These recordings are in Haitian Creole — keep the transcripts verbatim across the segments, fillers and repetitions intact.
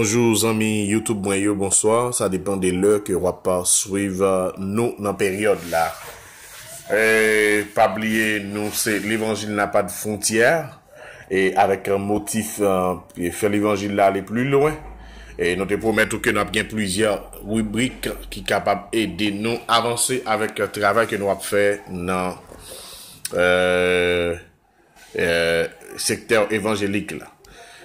Bonjou zanmi YouTube mwen yo, bonswa. Sa depann de lè ke w ap swiv nou nan peryòd la. E pa bliye, nou se levanjil n'a pas de frontières. E avèk motif, e, fè levanjil la ale pli lwen. E nou te pwomèt ou ke n ap gen plizyè ribrik ki kapab ede nou avanse avèk travay ke nou ap fè nan, e, e, sektè evanjelik la.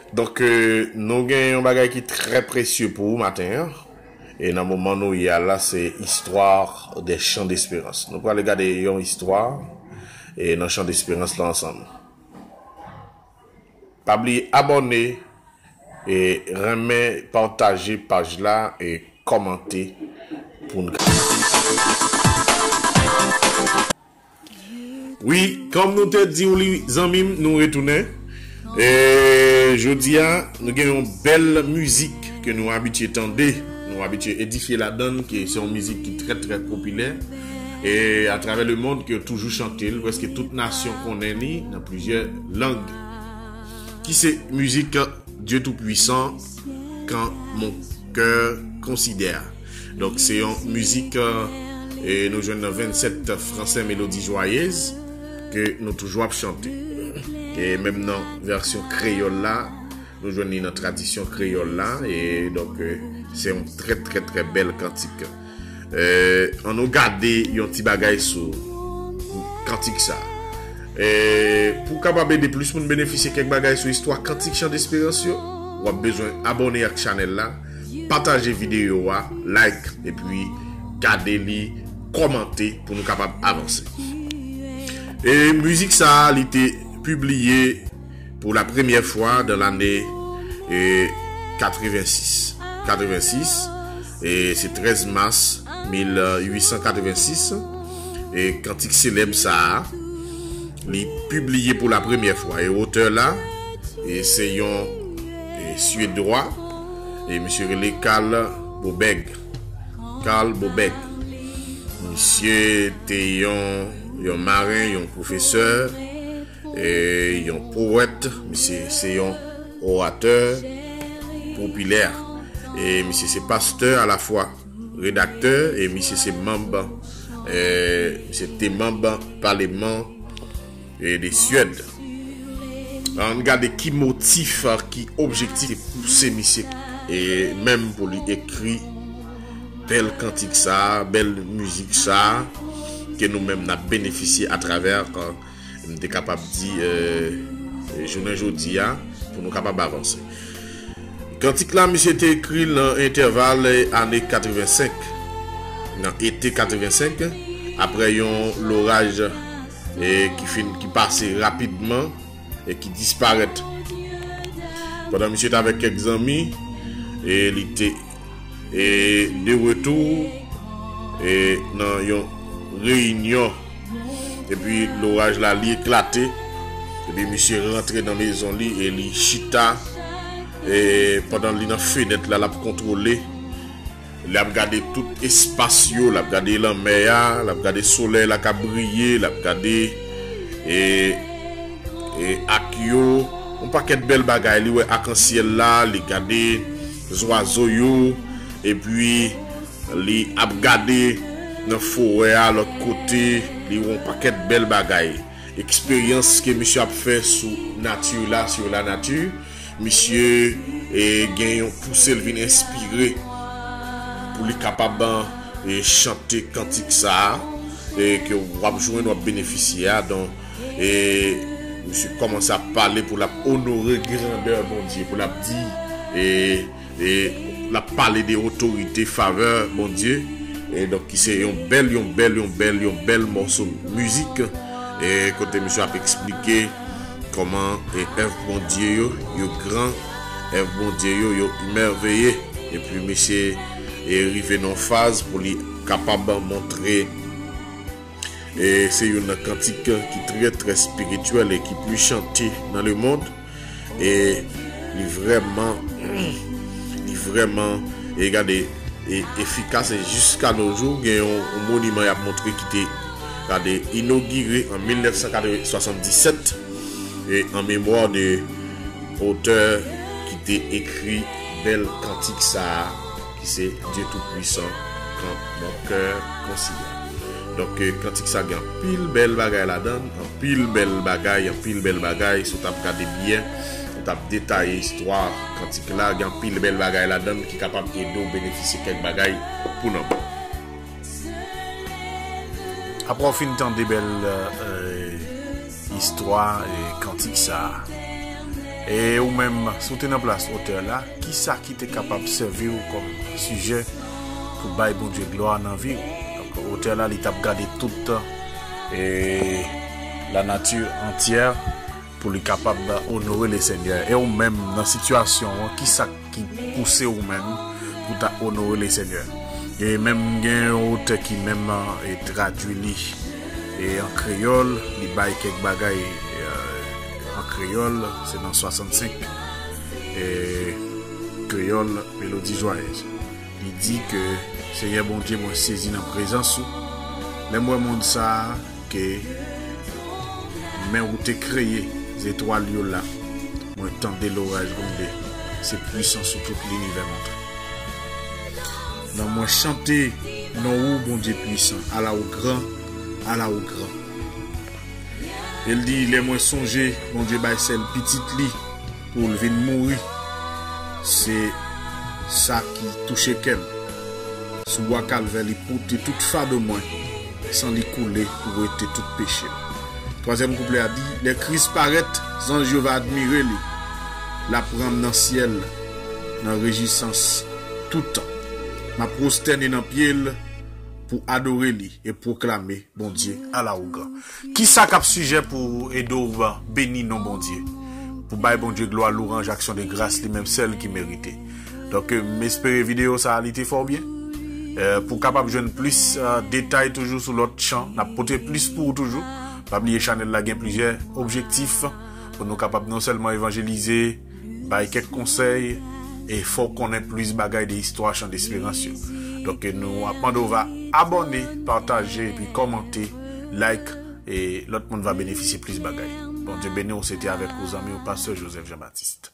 Donk, e, nou gen yon bagay ki trè presye pou ou maten an. E nan moman nou ye a la, se Histoire des Chants d'Espérance. Nou prale gade yon istwa, e, nan Chants d'Espérance la ansanm. Pa bliye abòne, e, renmen, pataje paj la, e kòmante pou n ka. Wi, kòm nou te di w li, zanmi m, nou retounen. E jodi a, nou gen yon bèl mizik ke nou abitye tande, nou abitye edifye ladan l, ke se yon mizik ki trè, trè popilè. E atravè lemonn, ke yo toujou chante l, prèske tout nasyon konnen li nan plizyè lang. Ki se mizik Dieu Tout-Puissant, Quand mon cœur considère. Donk, se yon mizik, e, nou jwenn nan vennsèt Français Mélodie Joyeuse, ke nou toujou ap chante. E menm nan vèsyon kreyòl la, nou jwenn li nan tradisyon kreyòl la, e donk, e, se yon trè, trè, trè bèl kantik. E, ann nou gade yon ti bagay sou kantik sa. E, pou w kapab ede plis moun benefisye kèk bagay sou istwa kantik Chants d'Espérance yo, w ap bezwen abòne ak chanèl la, pataje videyo a, like, epi gade li, kòmante pou nou kapab avanse. E mizik sa a, li te pibliye pour la première fois dans l'année, e, quatre-vingt-six. Quatre-vingt-six, e se trèz mas mil uit san katrevensis, e kantik selèb sa a, li pibliye pou la premyè fwa. E otè la, e se yon, e, Syedwa, e misye rele Carl Boberg. Carl Boberg. Misye te yon, yon maren, yon pwofesè, e yon powèt, misye se yon oratè popilè, e misye se pastè alafwa redaktè, e misye se manm, e misye te manm paleman, e de Syèd. Ann gade ki motif, ki objektif te pouse misye, e menm pou li ekri bèl kantik sa, bèl mizik sa, ke nou menm n ap benefisye atravè, e, m te kapab di, e, jounen jodi a, pou nou kapab avanse. Kantik la, misye te ekri l nan entèval, e, ane katrevensenk, nan ete katrevensenk, apre yon loraj, e, ki fin, ki pase rapidman e ki disparèt. Pandan misye t avèk kèk zanmi, e li te, e, de retou, e, nan yon reyinyon, epi loraj la, li eklate, epi misye rantre nan mezon li e li chita, e pandan li nan fenèt la, l ap kontwole, l ap gade tout espas yo, l ap gade lanmè a, l ap gade solèy la k ap briye, l ap gade, e, e ak yo, yon pakèt bèl bagay. Li wè akansyèl la, li gade zwazo yo, epi li ap gade nan forè a lòt kote, li wè yon pakèt bèl bagay. Eksperyans ke misye ap fè sou nati la, sur la nature, misye, e, gen yon pouse l vin enspire pou li kapab, e, chante kantik sa a, e, ke w ap jwenn, w ap benefisye a. Donk, e, misye kòmanse ap pale pou l ap onore grandè Bondye, pou l ap di, e, e l ap pale de otorite, favè Bondye, e donk ki se yon bèl, yon bèl, yon bèl, yon bèl mòso mizik, e kote misye ap eksplike kòman, e, èv Bondye yo, yo gran, èv Bondye yo, yo mèveye, epi misye, e, rive nan faz pou li kapab montre, e se youn nan kantik ki trè, trè espirityèl e ki pli chante nan lemonn. E li vrèman, li vrèman, e gade, e efikas. E jiska no jou, gen yon, yon moniman y ap montre ki te, gade, inogire an mil nèf san swasanndisèt, e an memwa de otè ki te ekri bèl kantik sa a, ki se Dieu Tout-Puissant, quand mon cœur considère. Donk, eh, kantik sa gen anpil bèl bagay ladan l, anpil bèl bagay, anpil bèl bagay. Si w t ap gade byen, ou t ap detaye istwa kantik la, gen anpil bèl bagay ladan l ki kapab ede w benefisye kèk bagay pou nanm ou. Apre w fin tande bèl, eh, istwa e kantik sa a, e ou menm, si w te nan plas otè la, kisa ki te kapab sèvi w kòm sijè pou bay Bondye glwa nan vi w? Donk, otè la, li t ap gade tout, e, lanati antyè pou li kapab onore Lesenyè. E ou menm, nan sitiyasyon an, kisa ki pouse ou menm pou ta onore Lesenyè? E menm gen yon otè ki menm, e, tradui li, e, an kreyòl, li bay kèk bagay, e, an kreyòl, se nan swasannsenk, e, kreyòl, Melodi Jwayèz. Li di ke, Senyè Bondye, mwen sezi nan prezans ou. Lè m wè mond sa a, ke men ou te kreye, zetwal yo la. Mwen tande loraj gwonde, se pwisans ou tout linivè montre. Nan mwen chante non ou, Bondye pwisan, ala ou gran, ala ou gran. E l di, lè mwen sonje Bondye bay sèl pitit li pou l vin mouri, se sa ki touche kè m. Sou bwa Kalvè, li pote tout fado mwen, san li koule pou wete tout peche m. Twazyèm kouplè a di, lè Kris parèt, zanj yo va admire li. L ap rann nan syèl, nan rejwisans toutan. M ap pwostène nan pye l pou adore li e pwoklame Bondye alaougan. Kisa k ap sijè pou ede w beni non Bondye? Pou bay Bondye glwa, lwanj, aksyon de gras, li menm sèl ki merite. Donk, m espere videyo sa a, li te fè w byen. Eh, pou w kapab jwenn plis, eh, detay toujou sou lòt chan, n ap pote plis pou ou toujou. Pa bliye chanèl la gen plizyè objektif pou nou kapab non sèlman evanjelize, bay kèk konsèy, e fè w konnen plis bagay de istwa Chan Desperans yo. Donk, nou ap mande w va abòne, pataje, epi kòmante, like, e lòt moun va benefisye plis bagay. Bondye beni w, se te avèk ou zanmi w, Pastè Joseph Jean Baptiste.